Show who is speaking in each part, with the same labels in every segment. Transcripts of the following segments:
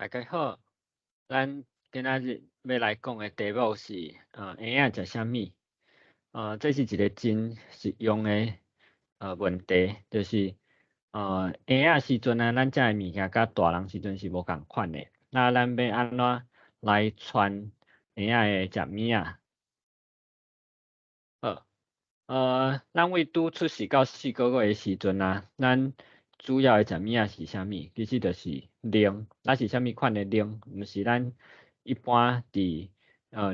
Speaker 1: 家好，咱今仔日欲來講的題目是，嬰仔食啥物？這是一个真實用的問題，就是，嬰仔時陣啊，咱食的物件佮大人時陣是無仝款的。那咱欲按怎來傳嬰仔的食物仔？好，咱為拄出世到4個月的時陣啊，咱主要的食物仔是啥物？其實就是奶，啊是啥物款的奶？毋是咱一般佇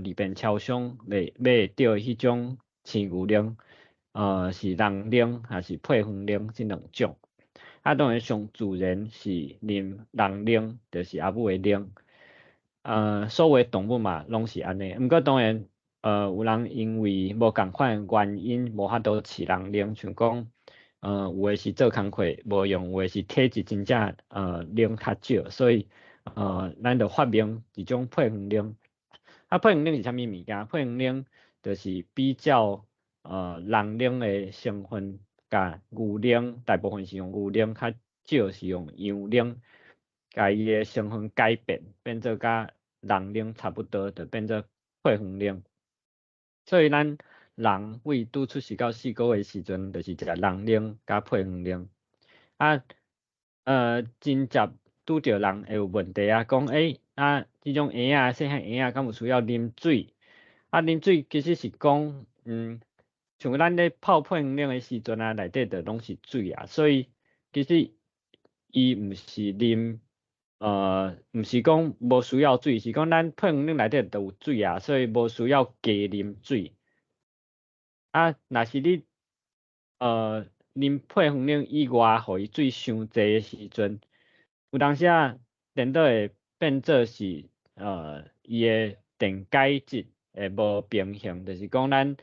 Speaker 1: 利便超商買會著的彼種鮮牛奶，是人奶抑是配方奶這兩種。啊，當然上自然是啉人奶，就是阿母的奶。所有的動物嘛攏是按呢，毋過當然，有人因為無仝款的原因，無法度飼人奶，像講，有的是做工課無用，有的是體質真正奶較少，所以咱就發明一種配方奶。啊，配方奶是啥物物件？配方奶就是比較人奶的成分，佮牛奶，大部分是用牛奶，較少是用羊奶，共伊的成分改變，變做佮人奶差不多，就變做配方奶。所以咱人為拄出世到四個月時陣，就是食人奶佮配方奶。啊，真濟拄著人會有問題啊，講欸，啊，這種嬰仔細漢嬰仔敢有需要啉水？啊，啉水其實是講，像咱咧泡配方奶的時陣啊，內底就攏是水啊，所以其實伊毋是啉，毋是講無需要水，是講咱配方奶內底就有水啊，所以無需要加啉水。啊，若是你啉配方奶以外，予伊水傷濟的時陣，有當時啊，顛倒會變做是伊的電解質會無平衡，就是講咱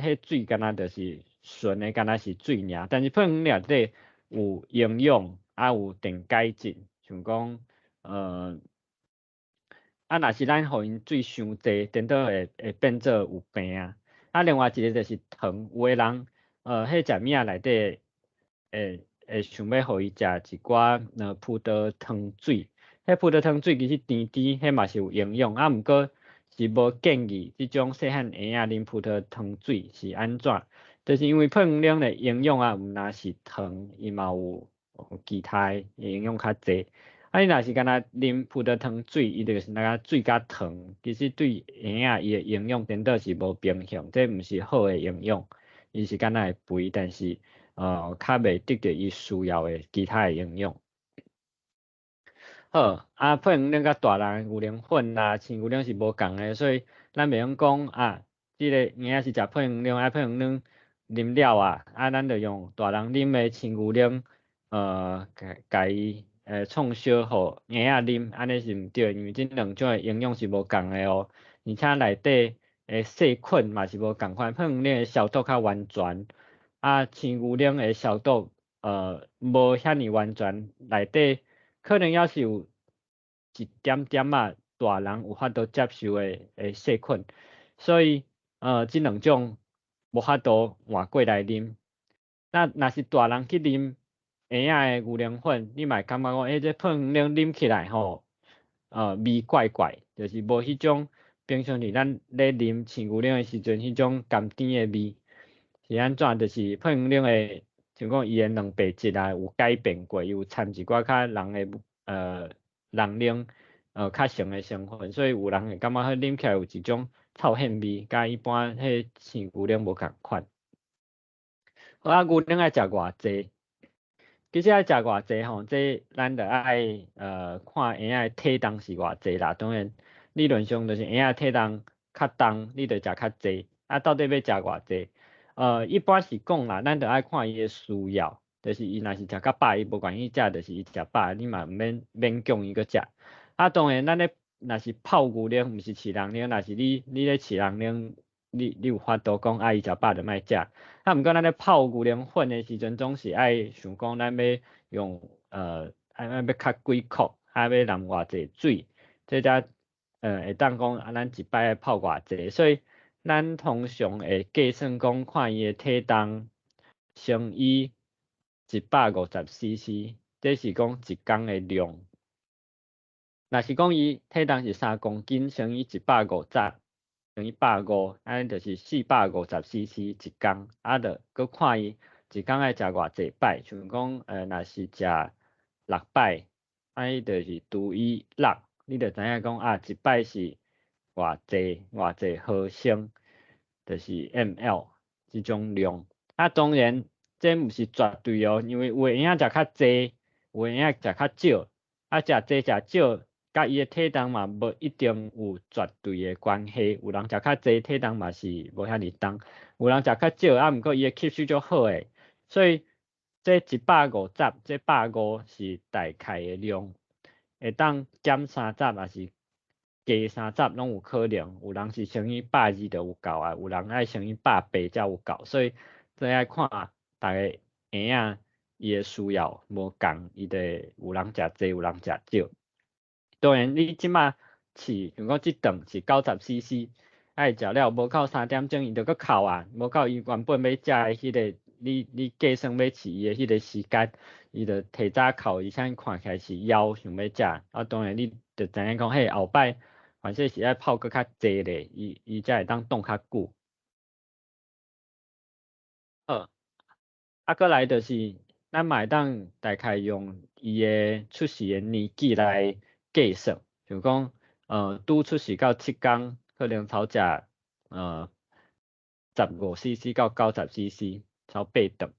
Speaker 1: 彼水敢若就是純的，敢若是水爾，但是配方奶內底有營養，啊有電解質，像講啊若是咱予𪜶水傷濟，顛倒會變做有病啊。啊，另外一个就是糖，有的人彼食物仔內底會想欲予伊食一寡葡萄糖水，彼葡萄糖水其實甜甜，彼嘛是有營養，啊毋過是無建議這種細漢嬰仔啉葡萄糖水是按怎？就是因為配方奶的營養啊，毋但是糖，伊嘛有其他的營養較濟。啊，你若是干焦啉葡萄糖水，伊就是那個水佮糖，其實對嬰仔伊的營養顛倒是無平衡，這毋是好的營養，伊是敢若會肥，但是較袂得著伊需要的其他的營養。好，啊，配方奶佮大人牛奶粉啊、鮮牛奶是無仝的，所以咱袂用講啊，這个嬰仔是食配方奶，啊配方奶啉了啊，啊咱就用大人啉的鮮牛奶，共共伊創燒予嬰仔啉，按呢是毋對，因為這兩種的營養是無仝的哦，而且內底的細菌嘛是無仝款，配方奶的消毒較完全，啊鮮牛奶的消毒無遐爾完全，內底可能猶是有一點點仔大人有法度接受的細菌，所以這兩種無法度換過來啉。那若是大人去啉嬰仔的牛奶粉，你嘛會感覺講，欸，這配方奶啉起來吼，味怪怪，就是無彼種平常時咱咧啉鮮牛奶的時陣彼種甘甜的味。是按怎？就是配方奶的，像講伊的蛋白質啊有改變過，伊有摻一寡較人的人奶較成的成分，所以有人會感覺彼啉起來有一種臭膈味，佮一般彼鮮牛奶無仝款。好啊，牛奶愛食偌濟？其實愛食偌濟吼，這咱著愛看嬰仔的體重是偌濟啦。當然理論上就是嬰仔體重較重，你著食較濟。啊，到底欲食偌濟？一般是講啦，咱著愛看伊的需要，就是伊若是食較飽，伊無願意食，就是伊食飽，你嘛毋免勉強伊閣食。啊，當然咱咧若是泡牛奶，毋是飼人奶，若是你咧飼人奶，你有法度講啊，伊食飽就莫食。啊，毋過咱咧泡牛奶粉的時陣，總是愛想講咱欲用愛欲較幾克，啊欲淋偌濟水，這才會當講啊，咱一擺愛泡偌濟，所以咱通常會計算講，看伊的體重乘以150 cc，這是講一工的量。若是講伊體重是3公斤乘以150乘以百五，按呢就是450 cc 一工，啊，就閣看伊一工愛食偌濟擺，像講若是食六擺，按呢就是除以六，你就知影講啊，一擺是偌濟偌濟毫升，就是 ml 這種量。啊，當然這毋是絕對哦，因為有的嬰仔食較濟，有的嬰仔食較少，啊，食濟食少，佮伊的體重嘛無一定有絕對的關係。有人食較濟，體重嘛是無遐爾重；有人食較少，啊，毋過伊的吸收足好的。所以這150，這百五是大概的量，會當減三十，抑是加三十攏有可能。有人是乘以百二就有夠啊，有人愛乘以180才有夠。所以這愛看逐个嬰仔伊的需要無仝，伊就會有人食濟，有人食少。當然，你這馬飼，像講這頓是90 cc，愛食了無夠3點鐘，伊就閣哭啊，無夠伊原本欲食的彼个，你計算欲飼伊的彼个時間，伊就提早哭，而且看起來是枵想欲食。啊，當然你就知影講，嘿，後擺反正是愛泡閣較濟咧，伊才會當擋較久。好，啊，閣來就是咱嘛會當大概用伊的出世的年紀來計算，像講，拄出世到7工，可能差食15 cc 到90 cc，差八頓。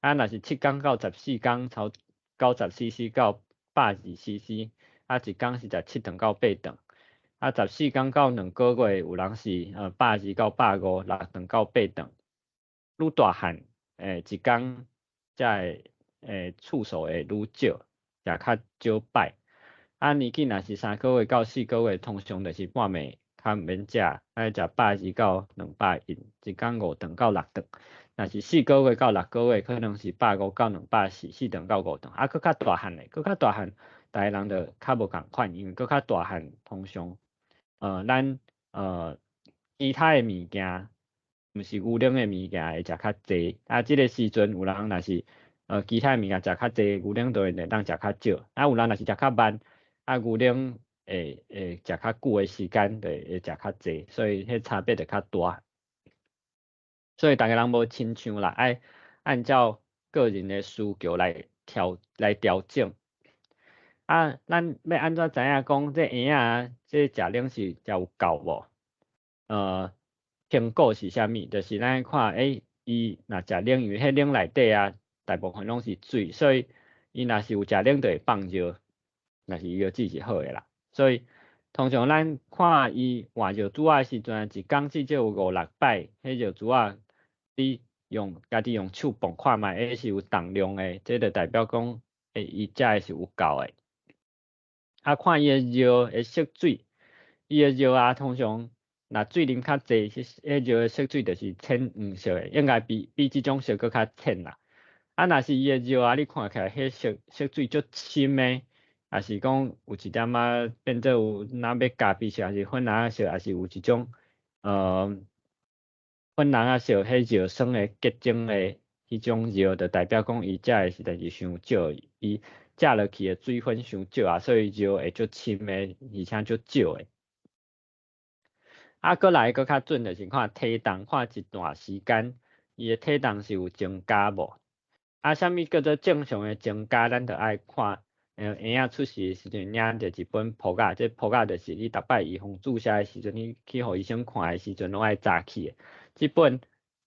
Speaker 1: 啊，若是7工到14工，差90 cc 到120 cc，啊，一工是食7頓到8頓。啊，14工到2個月，有人是120到150，6頓到8頓。愈大漢，一工才會次數會愈少，食較少擺。啊，年紀若是3個月到4個月，通常就是半暝較毋免食，愛食120到210，一工5頓到6頓。若是4個月到6個月，可能是150到240，4頓到5頓。啊，閣較大漢的，閣較大漢，逐个人就較無仝款，因為閣較大漢，通常，咱其他的物件，毋是牛奶的物件會食較濟。啊，這个時陣有人若是其他的物件食較濟，牛奶就會當食較少。啊，有人若是食較慢，啊，牛奶會食較久的時間，就會食較濟，所以彼差別就較大。所以逐个人無親像啦，愛按照個人的需求來調整。啊，咱欲按怎知影講這嬰仔這食奶是食有夠無？評估是啥物？就是咱看，伊若食奶，因為彼奶內底啊，大部分攏是水，所以伊若是有食奶就會放尿，若是伊尿質是好的啦。所以通常咱看伊換尿珠仔的時陣，一工至少有五六擺，彼尿珠仔你用家己用手磅看覓，是有重量的，這就代表講，伊食的是有夠的。啊，看伊的尿的色水，伊的尿啊，通常若水啉較濟，彼尿的色水就是淺黃色的，應該比這種色閣較淺啦。啊，若是伊的尿啊，你看起來彼色水足深的，抑是講有一點仔變做有若欲咖啡色，抑是粉紅色，抑是有一種粉紅仔色，彼尿酸的結晶的彼種尿，就代表講伊食的實在是傷少，伊食落去的水分傷少啊，所以尿會足深的，而且足少的。啊，閣來閣較準就是看體重，看一段時間，伊的體重是有增加無？啊，啥物叫做正常的增加？咱就愛看，嬰仔出世的時陣領著一本簿仔，這簿仔就是你逐擺預防注射的時陣，你去予醫生看的時陣攏愛紮起的。這本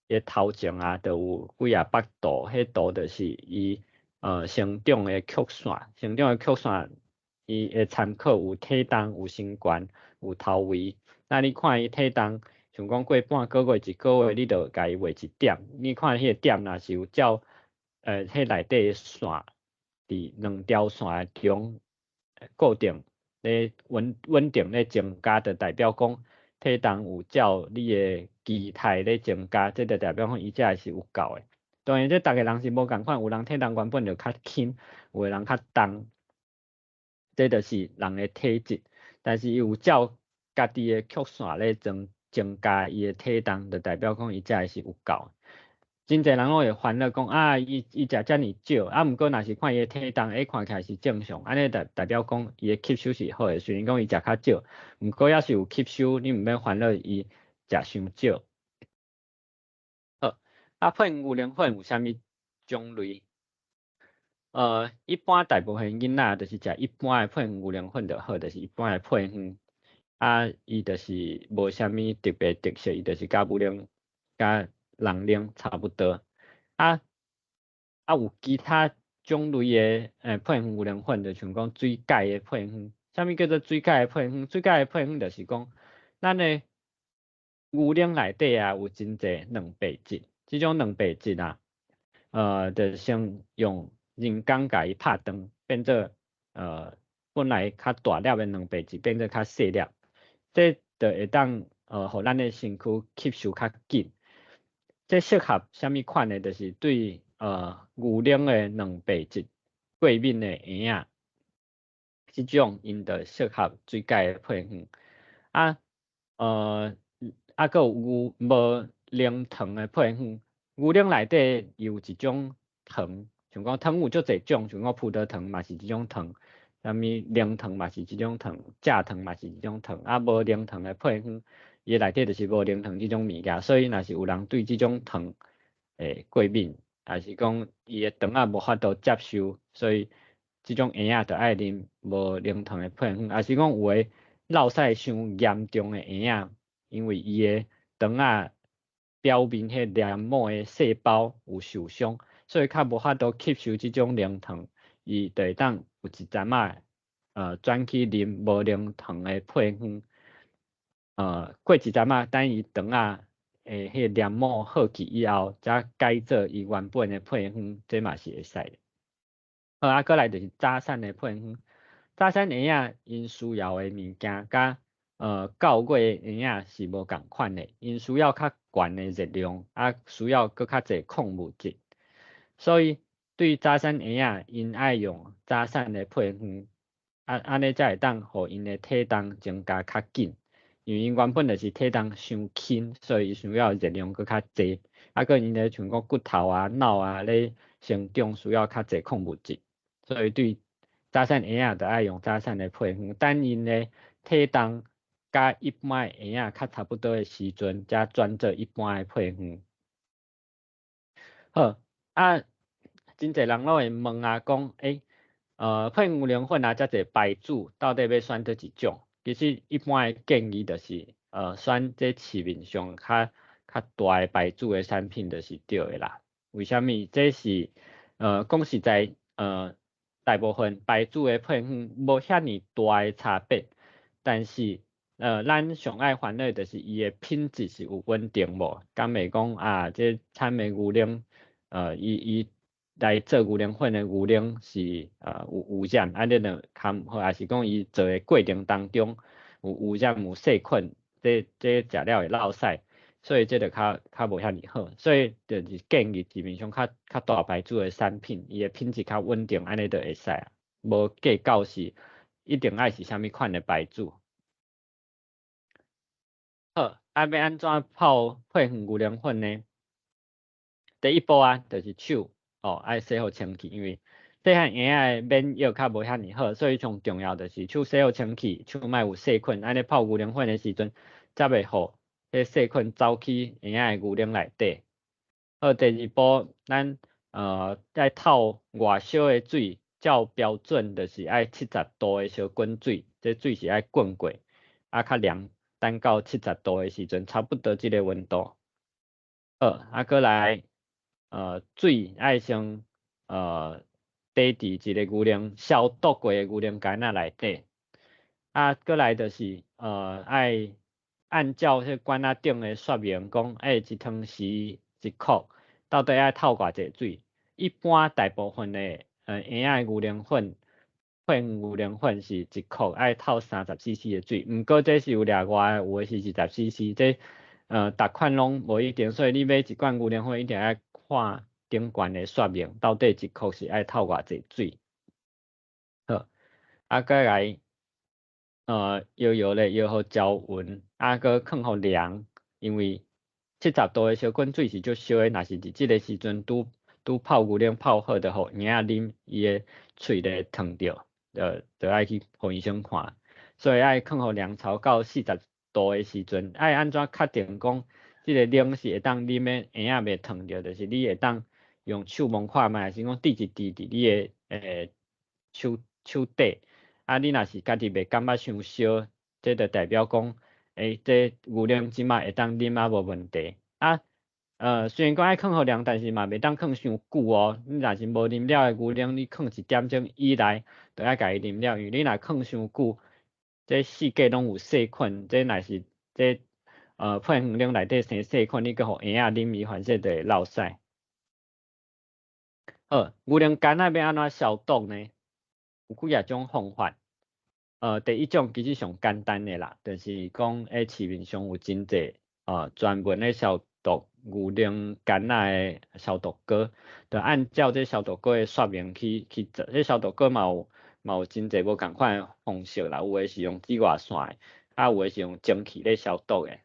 Speaker 1: 的頭前啊，就有幾仔幅圖，彼圖就是伊成長的曲線，成長的曲線，伊會參考有體重、有身懸、有頭圍。那你看伊體重，像講過半個月、一個月，你就共伊畫一點。你看彼个點若是有照彼內底的線，佇兩條線中固定咧穩定咧增加，就代表講體重有照你的期待咧增加，這就代表講伊食的是有夠的。當然，這逐个人是無仝款，有人體重原本就較輕，有的人較重，這就是人的體質。但是伊有照家己的曲線咧增加伊的體重，就代表講伊食的是有夠。真濟人攏會煩惱講啊，伊食遮爾少，啊，毋過若是看伊的體重，欸，看起來是正常，按呢代表講伊的吸收是好的。雖然講伊食較少，毋過抑是有吸收，你毋免煩惱伊食傷少。好，啊，配牛奶粉有啥物種類？一般大部分囡仔就是食一般的配方牛奶粉就好，就是一般的配方。啊，伊就是無啥物特別特色，伊就是佮母奶佮人奶差不多。啊，有其他種類的配方牛奶粉，就像講水解的配方。啥物叫做水解的配方？水解的配方就是講，咱的牛奶內底啊有真濟蛋白質，這種蛋白質啊，就先用人工共伊拍斷，變做本來較大粒的蛋白質變做較細粒，這就會當予咱的身軀吸收較緊。這適合啥物款的？就是對牛奶的蛋白質過敏的嬰仔，這種𪜶就適合水解的配方。啊，閣有牛無零糖的配方。牛奶內底有一種糖，像講糖有足濟種，像講葡萄糖嘛是一種糖，啥物零糖嘛是一種糖，蔗糖嘛是一種糖。啊，無零糖的配方，伊內底就是無零糖這種物件，所以若是有人對這種糖會過敏，抑是講伊的腸仔無法度接受，所以這種嬰仔就愛啉無零糖的配方，抑是講有的落屎傷嚴重的嬰仔，因為伊的腸仔表面彼黏膜的細胞有受傷，所以較無法度吸收這種零糖，伊就會當有一陣仔轉去啉無零糖的配方。過一陣仔，等伊腸仔的彼個黏膜好去以後，才改做伊原本的配方，這嘛是會使的。好，啊，閣來就是早產的配方。早產嬰仔𪜶需要的物件，佮九月的嬰仔是無仝款的，𪜶需要較懸的熱量，啊，需要閣較濟礦物質。所以對早產嬰仔，𪜶愛用早產的配方，啊，按呢才會當予𪜶的體重增加較緊。因為𪜶原本就是體重傷輕，所以伊需要熱量閣較濟，啊，閣𪜶的像講骨頭啊、腦啊咧成長需要較濟礦物質，所以對早產嬰仔就愛用早產的配方，等𪜶的體重佮一般的嬰仔較差不多的時陣，才轉做一般的配方。好，啊，真濟人攏會問啊，講，欸，配牛奶粉啊，遮濟牌子，到底欲選佗一種？其實一般的建議就是，選這市面上較大的牌子的產品就是對的啦。為啥物？這是，講實在，大部分牌子的配方無遐爾大的差別，但是，咱上愛煩惱就是伊的品質是有穩定無？敢會講啊，這產的牛奶，伊來做牛奶粉的牛奶是有污染，按呢就較毋好，抑是講伊做的過程當中有污染、有細菌，這食了會落屎，所以這就較無遐爾好。所以就是建議市面上較大牌子的產品，伊的品質較穩定，按呢就會使啊，無計較是一定愛是啥物款的牌子。好，啊，欲按怎泡配方牛奶粉呢？第一步啊，就是手哦，愛洗予清氣，因為細漢嬰仔的免疫較無遐爾好，所以上重要就是手洗予清氣，手莫有細菌，按呢泡牛奶粉的時陣，才袂予彼細菌走去嬰仔的牛奶內底。好，第二步，咱愛透偌燒的水，照標準就是愛70度的燒滾水，這水是愛滾過，啊較涼，等到七十度的時陣，差不多這个溫度。好，啊，閣來，水愛先綴佇一个牛奶消毒過的牛奶罐仔內底。啊，閣來就是愛按照彼罐仔頂的說明講，欸，一湯匙一箍，到底愛透偌濟水？一般大部分的嬰仔牛奶粉，配牛奶粉是一箍愛透30 cc 的水，毋過這是有例外的，有的是20 cc，這逐款攏無一定，所以你買一罐牛奶粉一定愛看頂懸的說明，到底一箍是愛透偌濟水。好，啊，閣來，搖搖咧，搖予攪勻，啊，閣囥予涼，因為70度的燒滾水是足燒的，若是佇這个時陣拄拄泡牛奶泡好，就予嬰仔啉，伊的喙咧燙著，就愛去予醫生看。所以愛囥予涼槽到40度的時陣，愛按怎確定講這个冷是會當啉的，嬰仔袂燙著，就是你會當用手摸看覓，還是講滴一滴佇你的手底，啊，你若是家己袂感覺傷燒，這就代表講，這牛奶這擺會當啉啊，無問題。啊，雖然講愛囥予涼，但是嘛袂當囥傷久哦。你若是無啉了的牛奶，你囥一點鐘以內，就愛共伊啉了，因為你若囥傷久，這四界攏有細菌，這若是這配方奶內底生細菌，你閣予嬰仔啉，伊反正就會落屎。好，牛奶罐仔欲按怎消毒呢？有幾仔種方法。第一種其實上簡單的啦，就是講市面上有真濟專門咧消毒牛奶罐仔的消毒膏，就按照這消毒膏的說明去做。這消毒膏嘛有真濟無仝款的方式啦，有的是用紫外線的，啊有的是用蒸汽咧消毒的。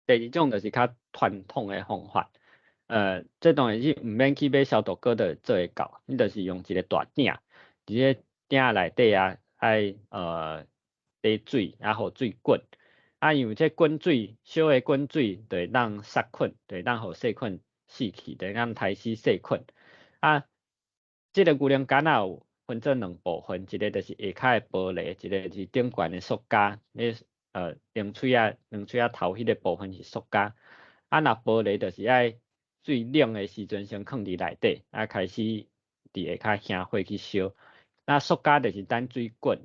Speaker 1: 第二種就是較傳統的方法，這當然是毋免去買消毒膏就會做會到，你就是用一个大鼎，佇這鼎內底啊，愛加水，啊，予水滾，啊，因為這滾水，燒的滾水就會當殺菌，就會當予細菌死去，就會當刣死細菌。啊，這个牛奶罐仔有分做兩部分，一个就是下跤的玻璃，一个是頂懸的塑膠。咧兩喙仔頭彼个部分是塑膠。啊，若玻璃就是愛水冷的時陣先囥佇內底，啊，開始佇下跤生火去燒。那塑膠就是等水滾，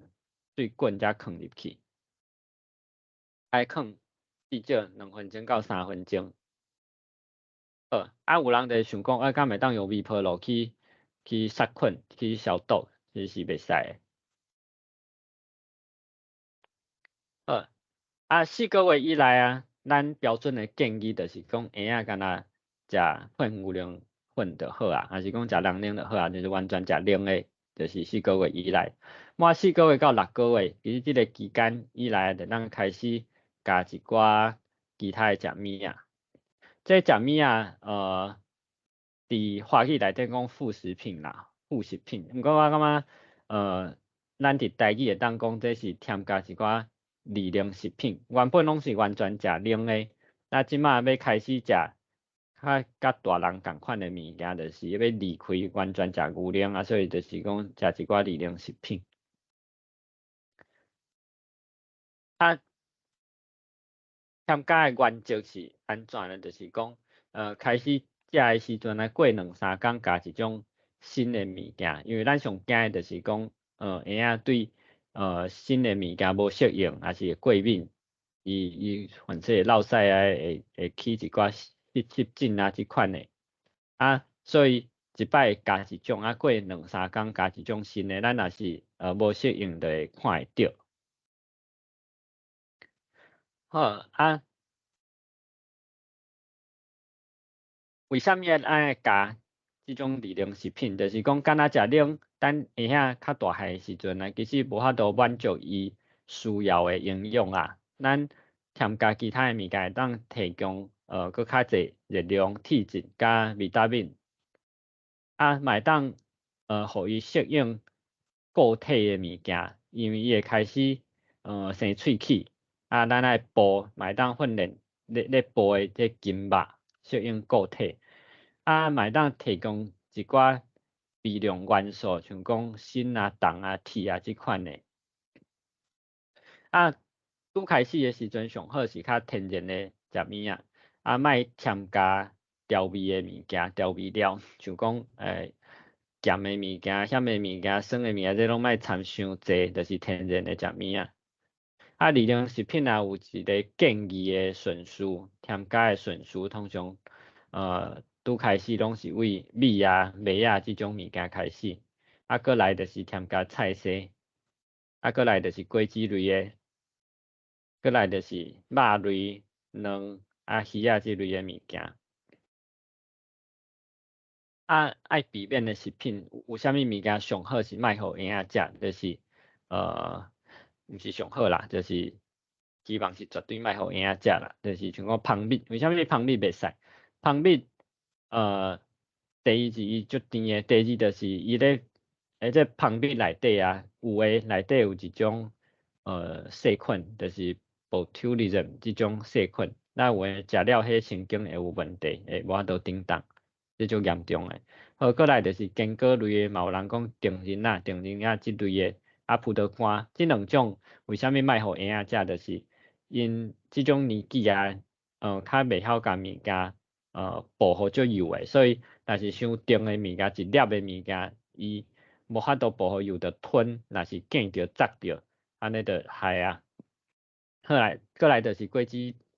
Speaker 1: 水滾才囥入去，愛囥至少2分鐘到3分鐘。好，啊，有人就會想講，啊，敢會當用微波爐去殺菌、去消毒，其實是袂使的。好，啊，4個月以內啊，咱標準的建議就是講，嬰仔干焦食配牛奶粉就好啊，還是講食人奶就好啊，就是完全食奶的，就是四個月以內。滿四個月到6個月，其實這个期間以來，就當開始加一寡其他的食物仔。這食物仔，佇華語內底講副食品啦，副食品。毋過我感覺，咱佇台語會當講這是添加一寡利奶食品。原本攏是完全食奶的，啊，這擺欲開始食較佮大人仝款的物件，就是欲離開完全食牛奶啊，所以就是講食一寡利奶食品。啊，添加的原則是按怎呢？就是講，開始食的時陣來過兩三工加一種新的物件，因為咱上驚的就是講，嬰仔對新的物件無適應，抑是會過敏，伊反正會落屎啊，會起一寡濕疹啊這款的。啊，所以一擺加一種，啊過兩三工加一種新的，咱若是無適應，就會看會著。好啊，為啥物愛加這種利奶食品？就是講，干焦食奶，等嬰仔較大漢的時陣啊，其實無法度滿足伊需要的營養啊。咱添加其他的物件，會當提供閣較濟熱量、鐵質佮維他命。啊，嘛會當予伊適應固體的物件，因為伊會開始生喙齒。啊，咱愛哺嘛會當訓練咧咧哺的這筋肉適應固體。啊，嘛會當提供一寡微量元素，像講鋅啊、銅啊、鐵啊這款的。啊，拄開始的時陣上好是較天然的食物仔，啊，莫添加調味的物件、調味料，像講鹹的物件、鹹的物件、酸的物件，這攏莫摻傷濟，就是天然的食物仔。啊，利奶食品也有一个建議的順序，添加的順序，通常拄開始攏是為米啊、麥仔這種物件開始，啊，閣來就是添加菜薒，啊，閣來就是果子類的，閣來就是肉類、卵啊、魚仔這類的物件。啊，愛避免的食品有啥物物件上好是莫予嬰仔食，就是毋是上好啦，就是希望是絕對莫予嬰仔食啦，就是像講蜂蜜，為啥物蜂蜜袂使？蜂蜜，第一是伊足甜的，第二就是伊咧，這蜂蜜內底啊，有的內底有一種細菌，就是 botulism 這種細菌，咱有的食了彼神經會有問題，會無法度振動，這足嚴重的。好，過來就是堅果類的，嘛有人講杏仁仔、杏仁仔這類的，啊葡萄乾，這兩種為啥物莫予嬰仔食？就是𪜶這種年紀啊，較袂曉共物件薄予足幼的，所以若是傷甜的物件，一粒的物件，伊無法度薄予幼就吞，若是哽著扎著，按呢就害啊。好來，過來就是果子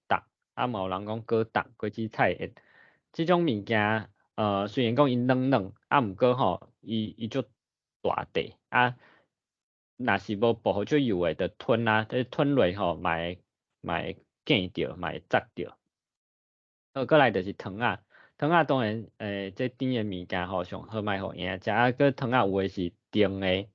Speaker 1: 凍，啊嘛有人講果凍、果子菜葉，這種物件，雖然講伊軟軟，啊毋過吼，伊足大塊，啊，若是無薄予足幼的，就吞啊，這吞落吼，嘛會嘛會哽著，嘛會扎著。好，過來就是糖仔，糖仔當然，這甜的物件吼，上好莫予嬰仔食，啊，閣糖仔有的是甜的，抑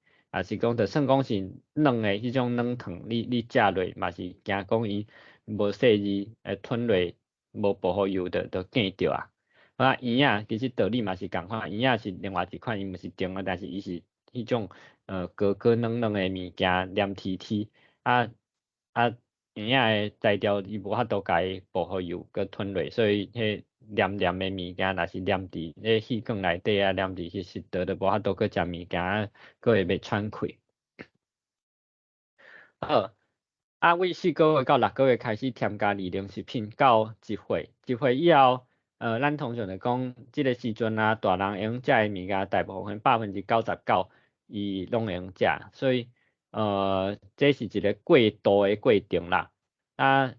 Speaker 1: 是講就算講是軟的彼種軟糖，你食落嘛是驚講伊無細膩，會吞落無薄予幼就就哽著啊。啊，圓仔其實道理嘛是仝款，圓仔是另外一款，伊毋是甜的，但是伊是彼種膏膏軟軟的物件，黏黐黐，啊啊圓仔的材料伊無法度共伊薄予幼，閣吞落，所以彼黏黏的物件，若是黏佇咧氣管內底啊，黏佇彼食道，就無法度閣食物件，閣會袂喘氣。好，啊，為4個月到6個月開始添加熱量食品到1歲，1歲以後，咱通常來講，這个時陣啊，大人會用食的物件，大部分99%伊攏會用食，所以這是一個過渡的過程啦。啊，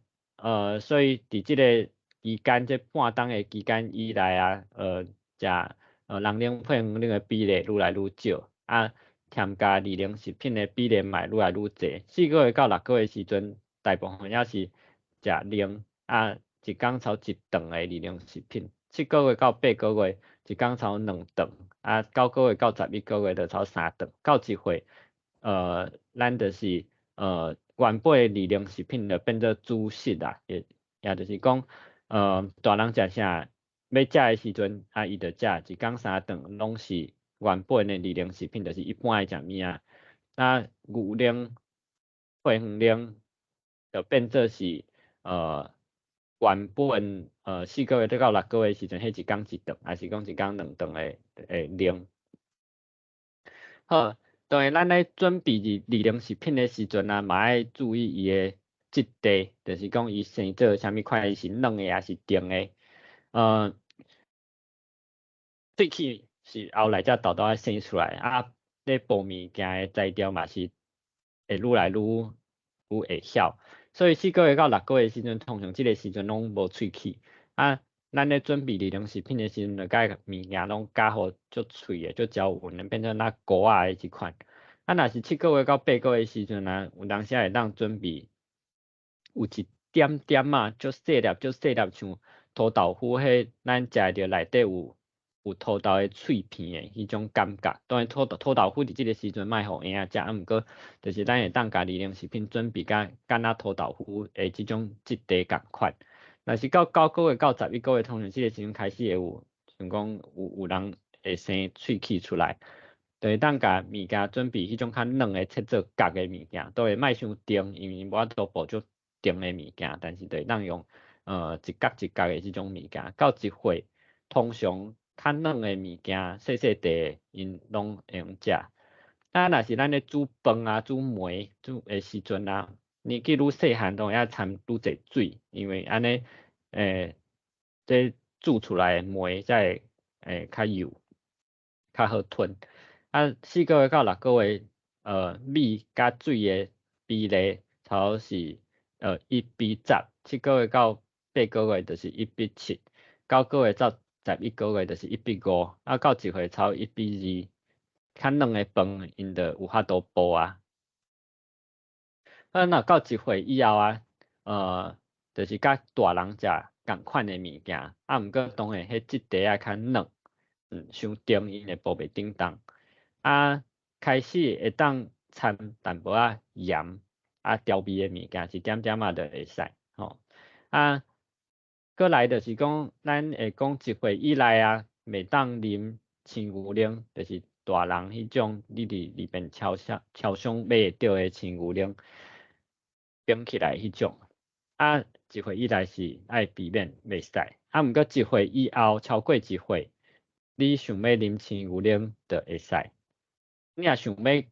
Speaker 1: 所以佇這个期間，這半冬的期間以來啊，食人奶配方奶的比例愈來愈少，啊，添加熱量食品的比例嘛愈來愈濟。4個月到6個月時陣，大部分猶是食奶，啊，一工差一頓的熱量食品。7個月到8個月，一工差兩頓，啊，9個月到11個月就差三頓。到1歲，咱就是原本的熱量食品就變做主食啦，也就是講，大人食啥，欲食的時陣，啊，伊就食，一工三頓攏是原本的熱量食品，就是一般愛食物仔。啊，牛奶、配方奶就變做是原本4個月到6個月時陣，彼一工一頓，抑是講一工兩頓的奶。好，當然咱咧準備熱量食品的時陣啊，嘛愛注意伊的質地，就是講伊生做啥物款，伊是軟的抑是甜的。喙齒是後來才沓沓仔生出來，啊，咧哺物件的材料嘛是會愈來愈愈會曉，所以4個月到6個月時陣，通常這个時陣攏無喙齒。啊，咱咧準備熱量食品的時陣，就共物件攏絞予足脆的、足焦勻的，變做若糊仔的這款。啊，若是7個月到8個月時陣啊，有當時會當準備有一點點仔，足細粒、足細粒，像塗豆腐彼咱食著內底有塗豆的脆片的彼種感覺。當然塗豆腐佇這个時陣莫予嬰仔食，啊，毋過就是咱會當共熱量食品準備甲敢若塗豆腐的這種質地仝款。若是到9個月到11個月，通常這个時陣開始會有，像講有人會生喙齒出來，就會當共物件準備彼種較軟的切做角的物件，當然莫傷甜，因為無法度哺足甜的物件，但是就會當用一角一角的這種物件。到1歲，通常較軟的物件，細細塊的，𪜶攏會用食。啊，若是咱咧煮飯啊、煮糜煮的時陣啊，年紀愈細漢，當然愛摻愈濟水，因為按呢，這煮出來的糜才會較幼，較好吞。啊，4個月到6個月，米佮水的比例差不多是1比10，7個月到8個月就是1比7，9個月到11個月就是1比5，啊，到1歲差不多1比2，較軟的飯𪜶就有法度哺啊。啊，若到1歲以後啊，就是佮大人食仝款的物件，啊，毋過當然彼質地愛較軟，傷甜𪜶會哺袂振動。啊，開始會當摻淡薄仔鹽，啊，調味的物件一點點仔就會使，吼。啊，閣來就是講，咱會講一歲以內啊，袂當啉青牛奶，就是大人彼種你佇裡面超商超商買會著的青牛奶，冰起來彼種。啊，一歲以內是愛避免袂使。啊，毋過一歲以後超過一歲，你想欲啉青牛奶就會使。你若想欲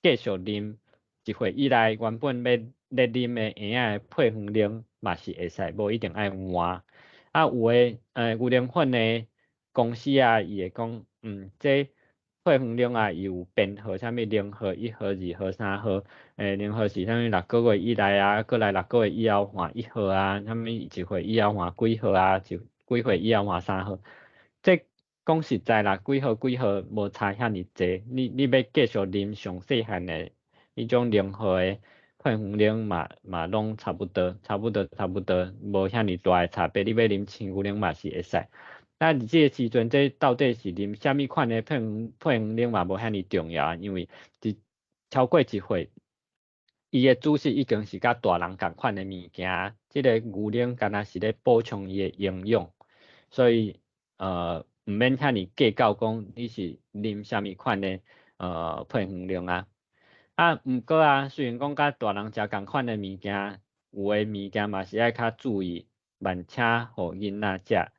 Speaker 1: 繼續啉一歲以內原本欲咧啉的嬰仔的配方奶嘛是會使，無一定愛換。啊，有的牛奶粉的公司啊，伊會講，這配方奶啊，伊有編號，啥物零號、1號、2號、3號，零號是啥物6個月以內啊，閣來六個月以後換1號啊，啥物一歲以後換幾號啊，就幾歲以後換3號。這講實在啦，幾號幾號無差遐爾濟，你欲繼續啉上細漢的彼種零號的配方奶嘛嘛攏差不多，差不多差不多，無遐爾大的差別。你欲啉青牛奶嘛是會使。啊，佇這個時陣，這到底是啉啥物款的配方奶嘛無遐爾重要啊，因為佇超過一歲，伊的主食已經是佮大人仝款的物件，這个牛奶敢若是咧補充伊的營養，所以毋免遐爾計較講你是啉啥物款的配方奶啊。啊，毋過啊，雖然講佮大人食仝款的物件，有的物件嘛是愛較注意，慢請予囡仔食。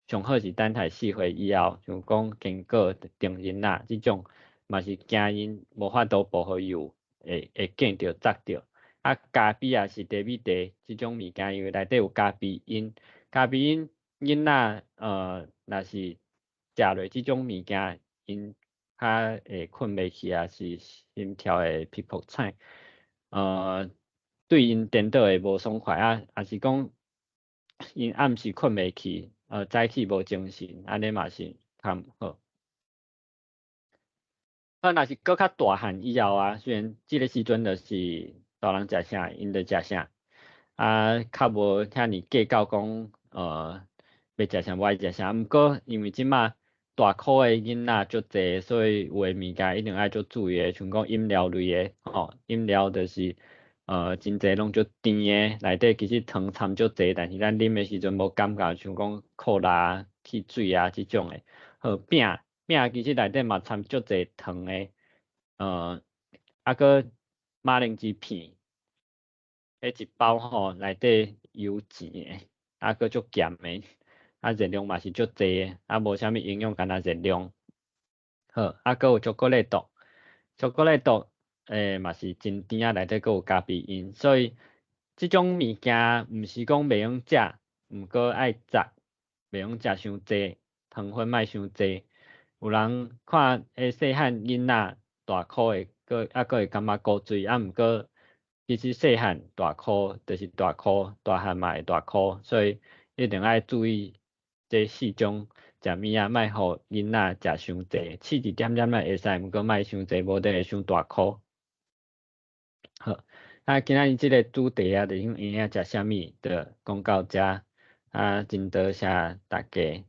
Speaker 1: 上好是等待4歲以後，像講堅果、杏仁仔這種，嘛是驚𪜶無法度薄荷油會拑著、扎著。啊，咖啡也是茶米茶這種物件，因為內底有咖啡因，咖啡因囡仔若是食落這種物件，𪜶較會睏袂去啊，是心跳會噼噗彩，對𪜶顛倒會無爽快啊，抑是講𪜶暗時睏袂去，早起無精神，按呢嘛是較毋好。啊，若是閣較大漢以後啊，雖然這个時陣就是大人食啥，𪜶就食啥，啊，較無遐爾計較講，欲食啥無愛食啥。毋過因為這馬大箍的囡仔足濟，所以有的物件一定愛足注意的，像講飲料類的，吼，飲料就是真濟攏足甜的，內底其實糖摻足濟，但是咱啉的時陣無感覺，像講可樂、汽水啊這種的。好，餅餅其實內底嘛摻足濟糖的，啊閣馬鈴薯片，彼一包吼內底油煎的，啊閣足鹹的，啊熱量嘛是足濟的，啊無啥物營養，干焦熱量。好，啊閣有巧克力豆，巧克力豆嘛是真甜啊，內底閣有咖啡因，所以這種物件毋是講袂用食，毋過愛擇，袂用食傷濟，糖分莫傷濟。有人看彼細漢囡仔大箍的，閣啊閣會感覺古錐，啊毋過其實細漢大箍就是大箍，大漢嘛會大箍，所以一定愛注意這四種食物仔，莫予囡仔食傷濟，試一點點仔會使，毋過莫傷濟，無就會傷大箍。好，啊，今仔日這个主題啊，就是講嬰仔食啥物，就講到遮。啊，真多謝大家。